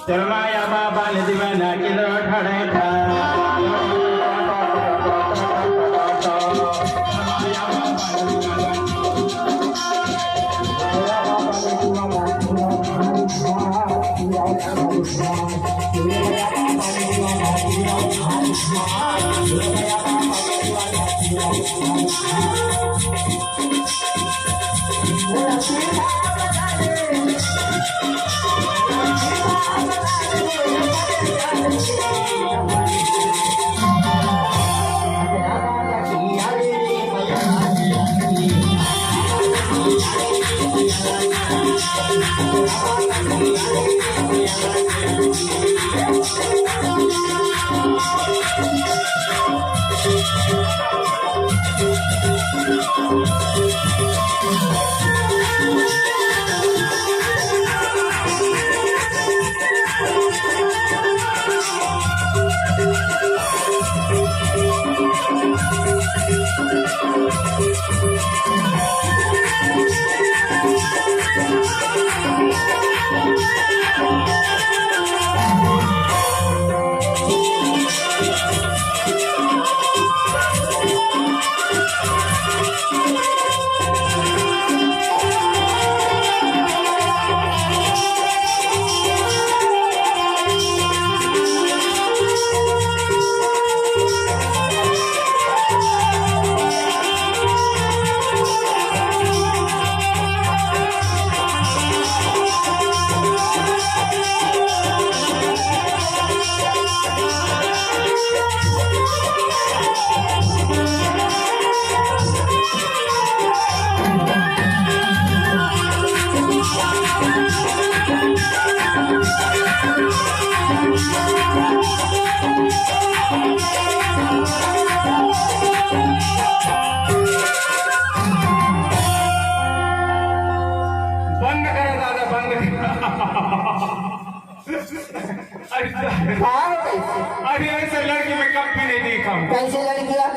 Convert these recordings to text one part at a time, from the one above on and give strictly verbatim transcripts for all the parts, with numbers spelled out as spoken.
चल माया बाबा ले दीवाना के लो ठड़े ठा। बंद करो दादा, बंद करो। अरे, का हो कैसे? अरे, ऐसे लड़की मैं कभी नहीं देखा हूँ। कैसे लड़कियाँ?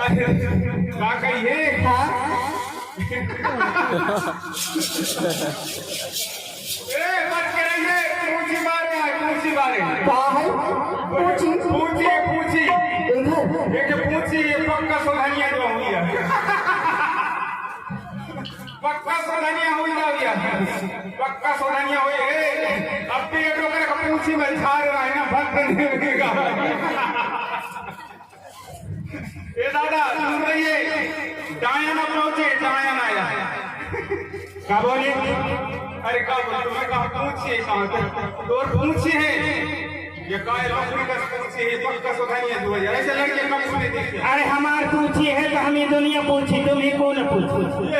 अरे, का कही है? हाँ? ए, बच के रहिए, पूंछी मारे हैं, पूंछी मारे। का है? पूंछी? पूंछी है, पूंछी। इधर? ये जो पूंछी, ये पक्का सोधनिया जो हुई है। पक्का सोधनिया हुई ना भैया, पक्का सोधनिया हुई। ए, अब भी ये डोकरे का पूंछी में झाड़ रहा है ना, भक्त नहीं मिलेगा। ए दादा, दूर रहिए, डायन पहुंचे, डायन आया। का बोले? अरे का बोले? तुम्हें कहा पूंछी है, कहाँ से? तो और पूंछी है। ये काय लकड़ी का पूंछी है, पक्का सोधनिया जो है। ऐसे लड़के कम सुने देखे। अरे हमार पूंछी है तो हम ही दुनिया पूछी, तुम ही कौन पूछी?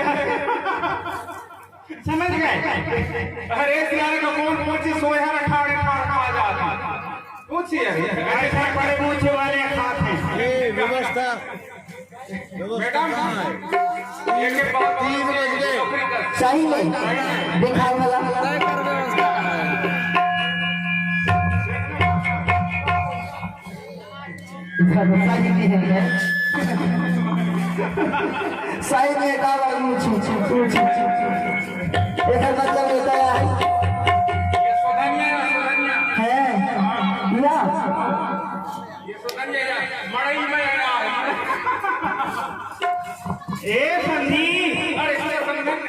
समझ गए? अरे इस यार का कौन पूंछी सोया रखा है, खा, खा जाता। पूंछी है। ऐसा बड़े पूंछी वाले खाते हैं। ए, व्यवस्था, व्यवस्था मैडम, कहाँ है? एक एक बात तीन बज गए। सही में दिखाई वाला। सही में है। सही में का भाई, ऊंची, ऊंची, ऊंची। एकर मतलब होता है। ये सोधनिया है, सोधनिया। है। या। ये सोधनिया है, मड़ई में आया है। ए संदीप। अरे, अरे, संदीप।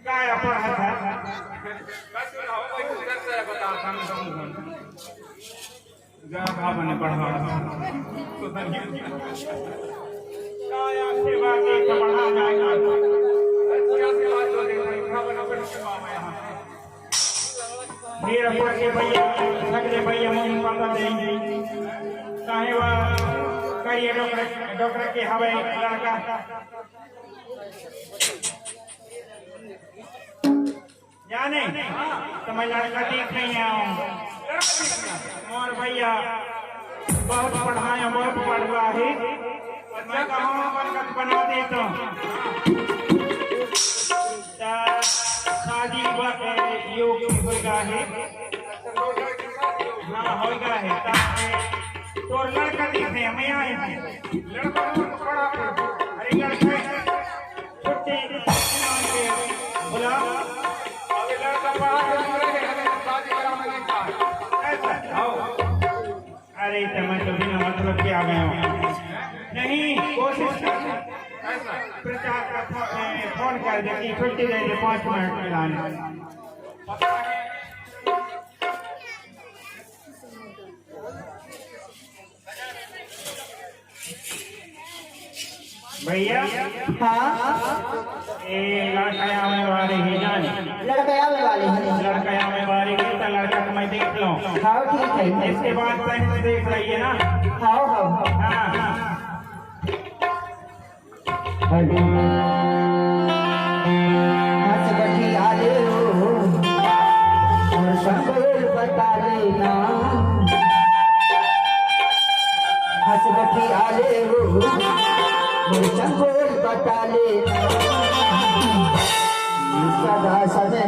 काय अपन है? बस, हो भाई, तू इधर से बता, हम समझ। जा, भा बने पढ़ा। तो धन्य। काया सेवा के तो बढ़ा जाएगा। अच्छा, सेवा जो दे, भा बने पढ़ के बाबा यहाँ। मेरा पढ़ के भैया, सगले भैया, मम्मी पापा दे। काहे वा, करिए डॉक्टर, डॉक्टर के हवे लड़का। जाने, तो मैं लड़का देख नहीं आऊँ। और भैया, बहुत पढ़ाया, बहुत पढ़ रहा है। मैं कहाँ बनगत बना देता हूँ। ता शादी ब-, ए, योग होगा है। हाँ, होगा है। ता, ए, तोर लड़का देख रहे हैं, मैं आए हैं। लड़का बहुत पढ़ा है। अरे लड़का छुट्टी मांग के बुला। अबे लड़का पढ़ा के बोल रहे हैं, हमें शादी कराना है। मैं तो बिना मतलब के आ गया हूँ। नहीं, कोशिश कर, प्रचार का फो-, ए, फोन कर दे कि छुट्टी दे दे, पाँच मिनट में लाने। भैया, हाँ। ए, लड़का आवे वाले हे जान। लड़का आवे वाले हे। लड़का आवे वाले हे, तो लड़का को मैं देख लूं। हाँ, ठीक है। इसके बाद तैं देख लेइए ना। हाँ, हाँ। हाँ, हाँ। हंस बखिया ले हो, और संबोल बता लेना। हंस बखिया ले हो, और संबोल बता लेना। सदा समय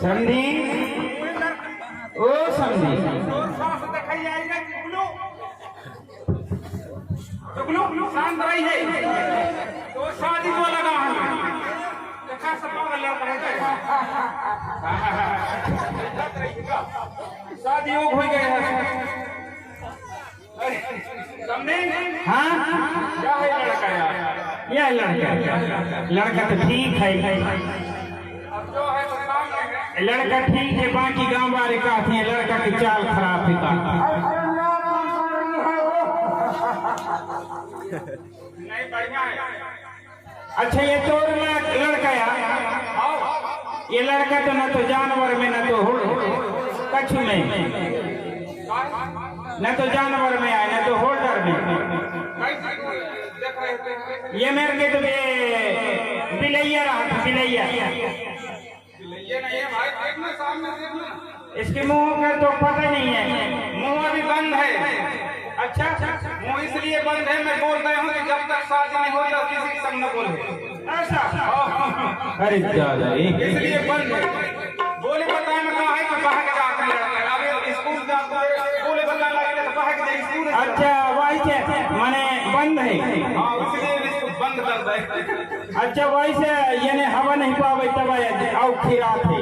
समधी, ओ समधी। तो बोलो, शांत रही है। तो शादी को लगा है। देखा सब पागल लड़का है। शादी हो गई है। अरे, समधी? हाँ? क्या है लड़का यार? यह लड़का, लड़का तो ठीक है। लड़का ठीक है, बाकी गांव वाले कहते हैं लड़का की चाल खराब है का। नहीं, बढ़िया है। अच्छा, ये तोर लड़-, लड़का है? ये लड़का तो ना तो जानवर में, ना तो हो-, कछु में, ना तो जानवर में आए, ना तो होल्डर में। ये मेरे के तो बे-, बिलैया रहा था, बिलैया। ये नहीं है भाई, देखना सामने, देखना। इसके मुंह का तो पता नहीं है, मुंह अभी बंद है। अच्छा, मुंह इसलिए बंद है, मैं बोल रहा हूँ कि जब तक शादी नहीं होता किसी के संग न बोले। ऐसा? हाँ। अरे दादा, ये इसलिए बंद है। बोले बताए में कहा है कि बाहर के जाते हैं, अभी स्कूल जाते हैं, बोले बताए लगे तो बाहर के स्कूल। अच्छा, वही से माने बंद है। हाँ, इसलिए इसको बंद कर दे। अच्छा, वैसे यानी हवा नहीं पावे तब आए, आओ खिरात है।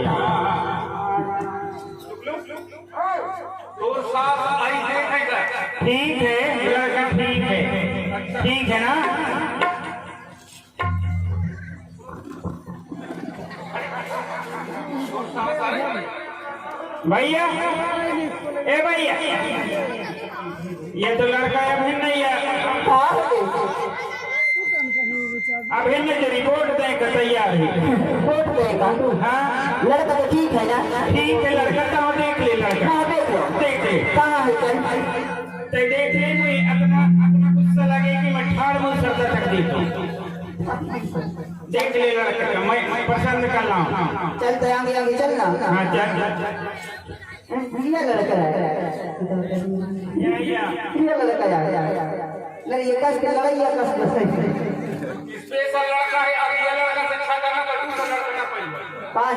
तो सास आई देखेगा। ठीक है, लड़का ठीक है, ठीक है ना? भैया, ए भैया, ये तो लड़का अभी नहीं है। हाँ। अभी नहीं, जो रिपोर्ट दे के तैयार है। रिपोर्ट देगा? हाँ। लड़का तो ठीक है ना? ठीक है, लड़का तो देख ले, लड़का। हाँ, देख लो। देख ले। कहाँ है कल? तो देख ले, मैं इतना, इतना गुस्सा लगे कि मैं ठाड़ मुंह सरदा तक देता हूँ। देख ले लड़का, मैं, मैं पसंद कर रहा हूँ। चल, तो आगे, आगे चल ना। हाँ, चल। प्रिय लड़का है। या, या। प्रिय लड़का है। नहीं, ये कष्ट लड़ाई या कष्ट लड़ाई। स्पेशल लड़का है, अब ये लड़का से अच्छा करना तो दूसरा लड़का ना पाइए। काहे?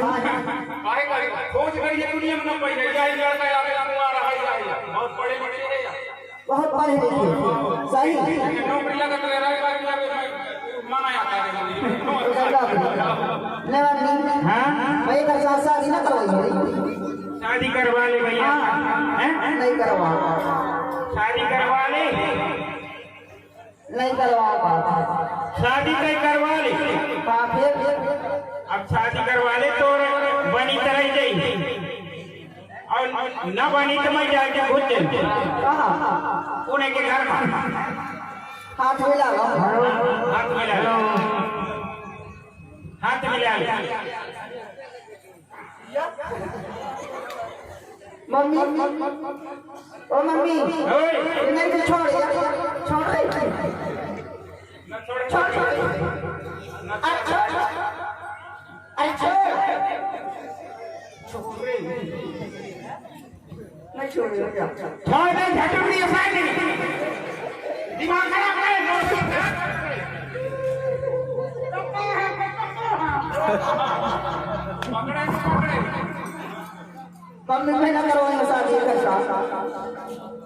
काहे, काहे? खोज करिए दुनिया में ना पाइए। यही लड़का है, अभी कुंवारा है, यही है। बहुत पढ़े लिखे है यार। बहुत पढ़े लिखे, सही। नौकरी लगा तो मेरा एक बार भी मना आता है। ले बाबू। हाँ? भाई का साथ शादी ना करवाई भाई। शादी करवा ले भैया। हाँ। हैं? नहीं करवा। शादी करवा ले। नहीं करवा पाता। शादी तय करवा ले। हाँ, फिर? अब शादी करवा ले तो बनी तरह जाई। और न बनी तो मैं जाके घुस जाऊँ। कहाँ? उन्हीं के घर में। हाथ मिला लो। हाथ मिला लो। हाथ मिला लो। मम्मी, ओ मम्मी, ये मेरे को छोड़ यार, छोड़ दे। छोड़, छोड़। अरे छोड़। अरे छोड़। छोड़ दे। मैं छोड़ दे। छोड़ दे, झटक नहीं, उठाए नहीं। दिमाग खराब है। पकड़े, पकड़े। मम्मी, मैं ना करवाऊंगा शादी का साथ।